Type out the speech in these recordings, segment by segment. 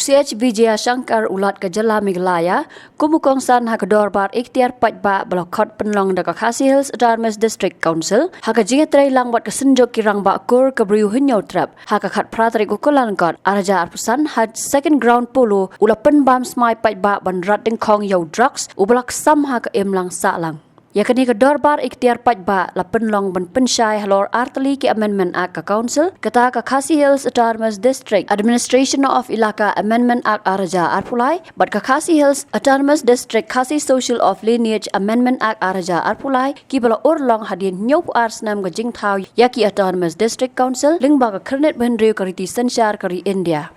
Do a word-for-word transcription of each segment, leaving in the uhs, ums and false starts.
C H Vijayashankar, u Lat ka jylla Meghalaya, kum u kongsan ha ka dorbar ikhtiar paidbah ba la khot pynlong da ka Khasi Hills Autonomous District Council ha ka jingïatreilang bad ka Synjuk ki Rangbah Kur ka Bri u Hynñiewtrep ha ka khatphra tarik u Kyllalyngkot arhajar arphew san ha Second Ground Polo, u la pynbam smai paidbah ban rat dyngkhong ïa u drugs uba la ksam ha ka imlang sahlang. Ïa kane ka dorbar ikhtiar paidbah la pynlong ban pynshai halor artylli ki Amendment Act ka Council, kata ka Khasi Hills Autonomous District Administration of Elaka Amendment Act arhajar arphew lai bad ka Khasi Hills Autonomous District Khasi Social of Lineage Amendment Act arhajar arphew lai, kiba la urlong hadien hynñiewphew ar snem ka jingthaw ïa ki Autonomous District Council lyngba ka khyrnit ba hynriew ka riti synshar ka ri India.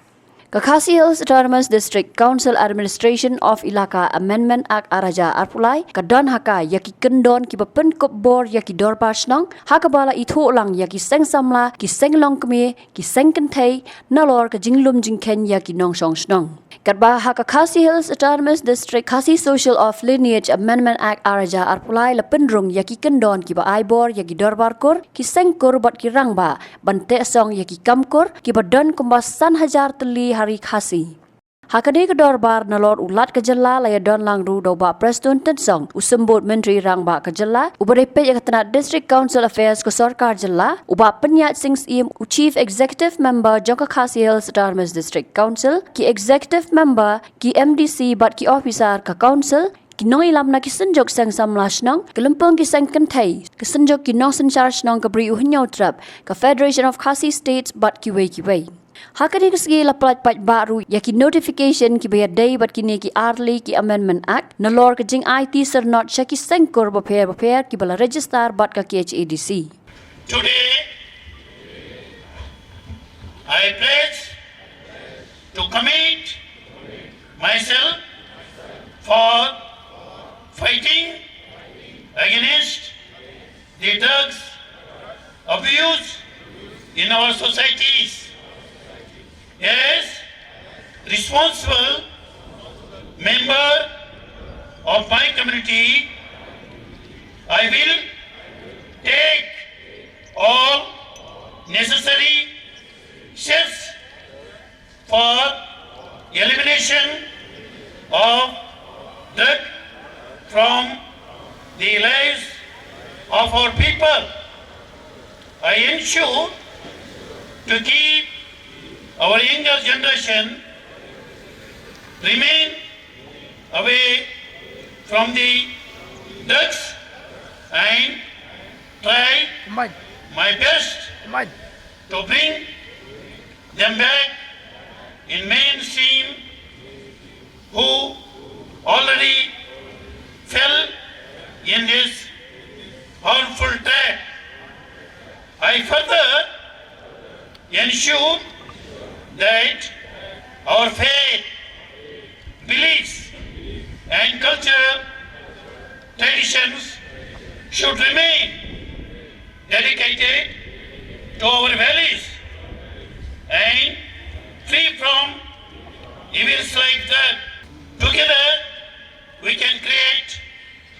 Ka Khasi Hills Autonomous District Council Administration of Elaka Amendment Act arhajar arphew lai ka don ha ka ïa ki kyndon kiba pynkup bor ïa ki dorbar shnong, ha kaba la ithuh lang ïa ki seng samla, ki seng longkmie, ki seng kynthei, nalor ka jinglum jingkheiñ ïa ki nongshong shnong. Katba ha ka Khasi Hills Autonomous District Khasi Social of Lineage Amendment Act arhajar arphew lai la pynrung ïa ki kyndon kiba ai bor ïa ki dorbar kur, ki seng kur bad ki rangbah ban teh song ïa ki kam kur kiba don kumba san hajar tylli ha ri Khasi. Ha kane ka dorbar nalor u Lat ka jylla la ïadon lang ruh da u Bah Prestone Tynsong, u Symbud Myntri Rangbah ka jylla, uba dei peit ïa ka tnat District Council Affairs ka sorkar jylla, u Bah Pynïaid Sing Syiem, u Chief Executive Member jong ka Khasi Hills Autonomous District Council, ki Executive Member, ki M D C bad ki officer ka Council, ki nongïalam na ki synjuk seng samla shnong, ki lympung ki seng kynthei, ki synjuk ki nongsynshar shnong ka Bri u Hynñiewtrep, ka Federation of Khasi States bad kiwei kiwei. Ha kane ka sngi la pyllait paidbah ruh ïa ki notification kiba ïadei bad kine ki artylli ki Amendment Act nalor ka jingaiti syrnod sha ki seng kur bapher bapher kiba la register bad ka K H A D C. Today, I pledge to commit myself for fighting against the drugs abuse in our societies. As responsible member of my community, I will take all necessary steps for elimination of drug from the lives of our people. I ensure to keep our younger generation remain away from the drugs and try my best to bring them back in mainstream who already fell in this harmful trap. I further ensure that our faith, beliefs, and cultural traditions should remain dedicated to our values and free from evils like that. Together, we can create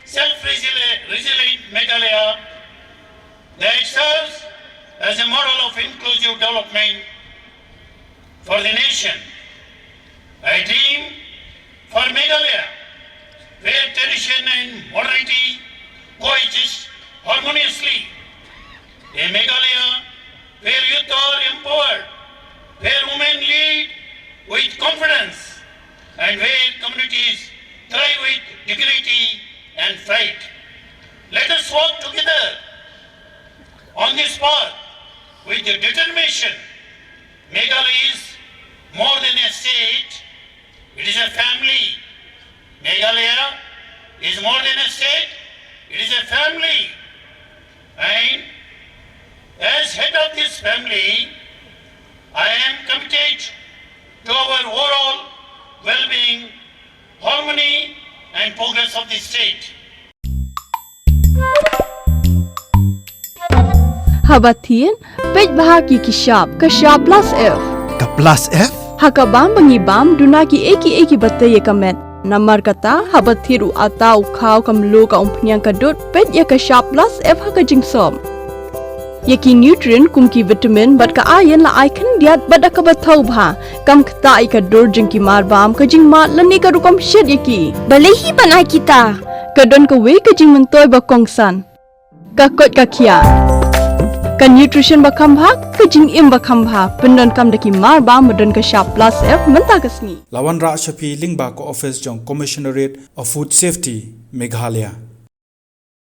self-resilient Meghalaya that serves as a model of inclusive development for the nation. I dream for Meghalaya, where tradition and modernity coexist harmoniously. A Meghalaya where youth are empowered, where women lead with confidence, and where communities thrive with dignity and pride. Let us work together on this path with the determination. Meghalaya is more than a state, it is a family. Meghalaya is more than a state, it is a family. And as head of this family, I am committed to our overall well-being, harmony and progress of the state. Haba thied, peit bha ki ki shap, ka shap plus F. Ka plus F? Ha ka bam ba ngi bam, duna ki ei ki ei kiba tei ïa ka met. Namar kata, haba thied u atta u khaw ka mluh ka umphniang ka dud, peit ïa ka shap plus F ha ka jingsop. Ïa ki nutrient kum ki vitamin bad ka iron la ai khyndiat bad da kaba thaw bha, kam ktah ïa ka dur jong ki marbam, ka jingmad lane ka rukom shet ïa ki. Balei hi ban ai kita? Ka don kawei ka jingmyntoi ba kongsan. Ka koit ka khiah. Ka nutrition ba kham bha, ka jingim ba kham bha. Pyndonkam da ki marbam ba don ka shap plus F mynta ka sngi. La wanrah sha phi lyngba ka office jong Commissionerate of Food Safety, Meghalaya.